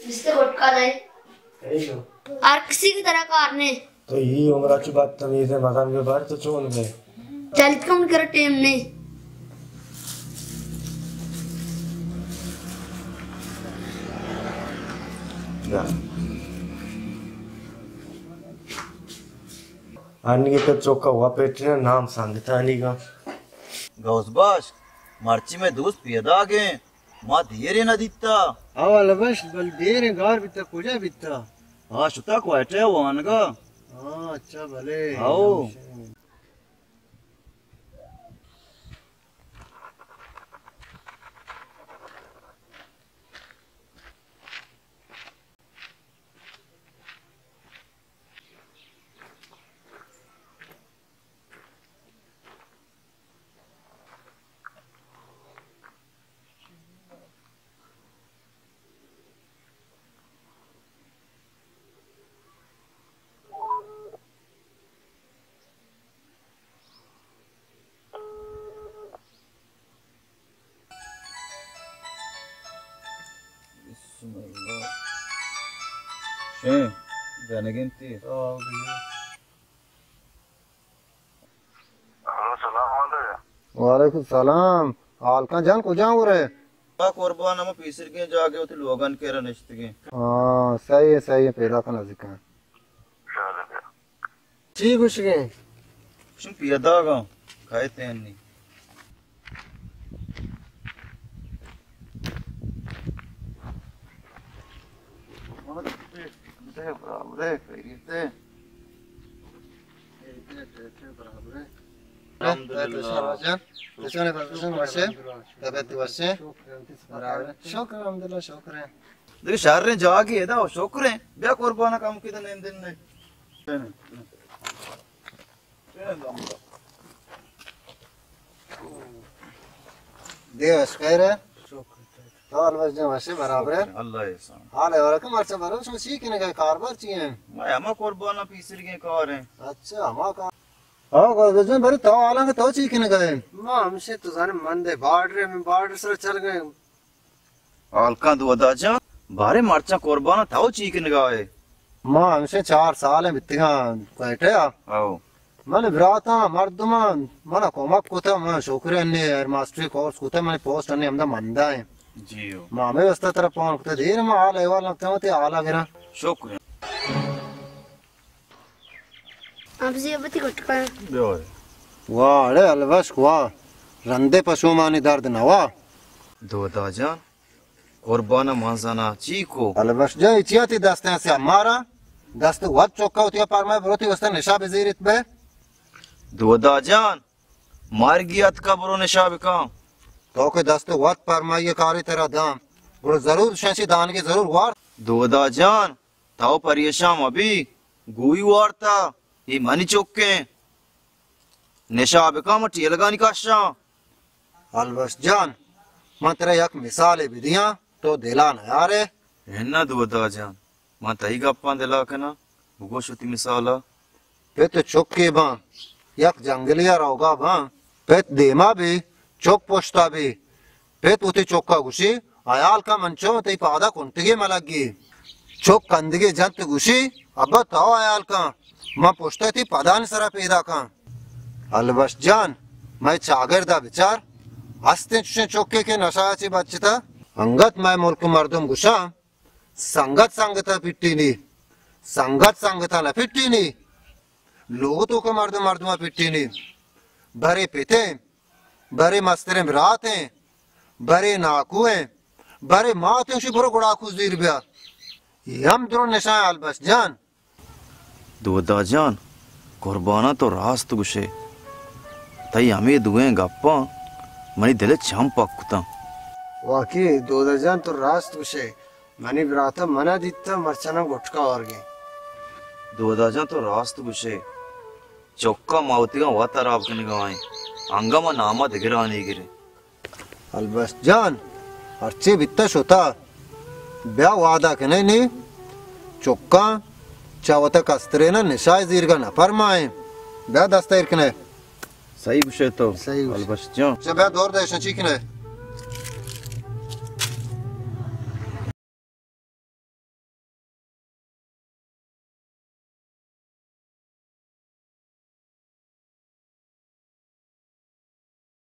جستے گٹکا دے۔ ہر کسی کی طرح کار نے۔ تو یہ عمرہ چو بدتمیز ہے، مزن بے بار تو چون بے۔ چلت کم کر ٹیم نے۔ انگے تو چوکا ہوا پیٹنا نام سنگتانی گا۔ گوز باش، مرچی میں دوست پیدا گئے۔ ما دیرے نہ دیتا۔ ہاں، البشت، بل دیریں گار بیتا، کجا بیتا؟ ہاں، شتا کوئٹہ وانگا۔ ہاں، اچھا، بلے۔ ہاؤ۔ بسم اللہ۔ شیں، جنگین تی۔ ہلو، سلام علیکم۔ وعلیکم السلام۔ حال کن جان، کجا ہو رہے؟ آ قربان، ہم پیسرگیں جاگے وتی لوگان کرا نشتگیں۔ ہاں، صحیح ہے، صحیح ہے، پیدا کن نزدیکاں۔ چی گوشگیں؟ شن پیداگاں، کائے تینی۔ الحمدللہ۔ شکر الحمدللہ، شکر۔ دیگه شریں جاگے ادا، شکر ہے۔ بیا قربان کم کی تو نندن نے۔ دے وش خیر ہے۔ تو البشت جان وش ہے، برابر ہے۔ اللہ احسان۔ حال ہے، ورکم مرچا برو، شما چی کنگے، کاربار چی ہیں؟ ما ہما قربانا پیسرگیں کار ہیں۔ اچھا، ہما کار۔ ہاں، گوزبر جان، بری تو حالاں کہ تو چی کنگے؟ ما ہمشے تو زانے مندے بارڈر، ہمیں بارڈر سر چل گئے۔ حال کن دودا جان، بارے مرچاں قربان تو چی کنگا ئے؟ ما ہمشے چار سال ہیں بیتگاں کوئٹہ ءَ۔ او۔ من براتاں مردماں من کمک کتا، من شکر انی ہیڈ ماسٹری کورس کتا، من پوسٹ انی ہمدا مندا ہیں۔ جی او۔ ما ہمیں واسطہ ترا فون کتا، دیر ما حال احوال نکتا ہوں، تے حالا گرا۔ شکر۔ ابزی ابتی گٹکا۔ واہ، اڑے الوشک واہ، رندے پشومانی درد نوا۔ دودا جان، قربان من زنا چی کو؟ الوشک جان، چیا تی دستیں سے ہمارا؟ دست وت چکا ہوتی پرمائے بروتی واسطے نشا بزیرت بے۔ دودا جان، مرگی اتکا برو نشا بکن۔ تو کہ دست وت پرمائی کاری ترا دام، گڑا ضرور شنچی دانگی ضرور وارت۔ دودا جان، تو پریشان مبی، گوئی وارتا، اے منی چکیں۔ نشا بکن، من ٹیلگانی کشاں۔ الوشک جان، من ترا یک مثالے بدیاں، تو دلا نیارے۔ انا دودا جان، من تئی گپاں دلا کناں، بگوش وتی مثالا۔ پت چکے باں، یک جنگلے ءَ روگا باں، پت دیما بی، چک پشتا بی، پت وتی چکا گوشی، حیال کن من چو تئی پادا کنٹگے ملگی۔ چک کندگے جنت گوشی، ابا تو حیال کن، من پشتا تئی پدانی سرا پیداکاں۔ الوشک جان، مئے چاگردا بچار، ہستیں چوشیں چکے کہ نشہ ءَ چہ بچتا؟ انگت مئے ملک مردم گوشاں، سنگت سنگتا پٹینی، سنگت سنگتا نہ پٹینی۔ لوگ توکا مردم مردما پٹینی۔ برے پتیں، برے مستریں براتیں، برے ناکویں، برے ماتیں، شی برو گڑاکو زیر بیا۔ اے ہم درو نشاں الوشک جان۔ دودا جان، قرباناں تو راست گوشے۔ تئی ہمے دوئیں گپاں منی دل ءِ چم پک کتاں۔ واقعی دودا جان تو راست گوشے، منی برات ءَ منا دیتا مرچاں گٹکا آرگیں۔ دودا جان تو راست گوشے، چکا ما وتیگاں وت ہراب کنگا ایں، انگا ما ناما دگرانی گریں۔ البشت جان، ہرچی بیتا شتا، بیا وعدہ کنے نی، چکاں چہ وتا کسترینا نشائے زیرگا نہ پرمائیں۔ بیا دست ایر کنے۔ صحیح گوشے تو، صحیح گوشے۔ البشت جان۔ چہ بیا دور دے، شچی کنے۔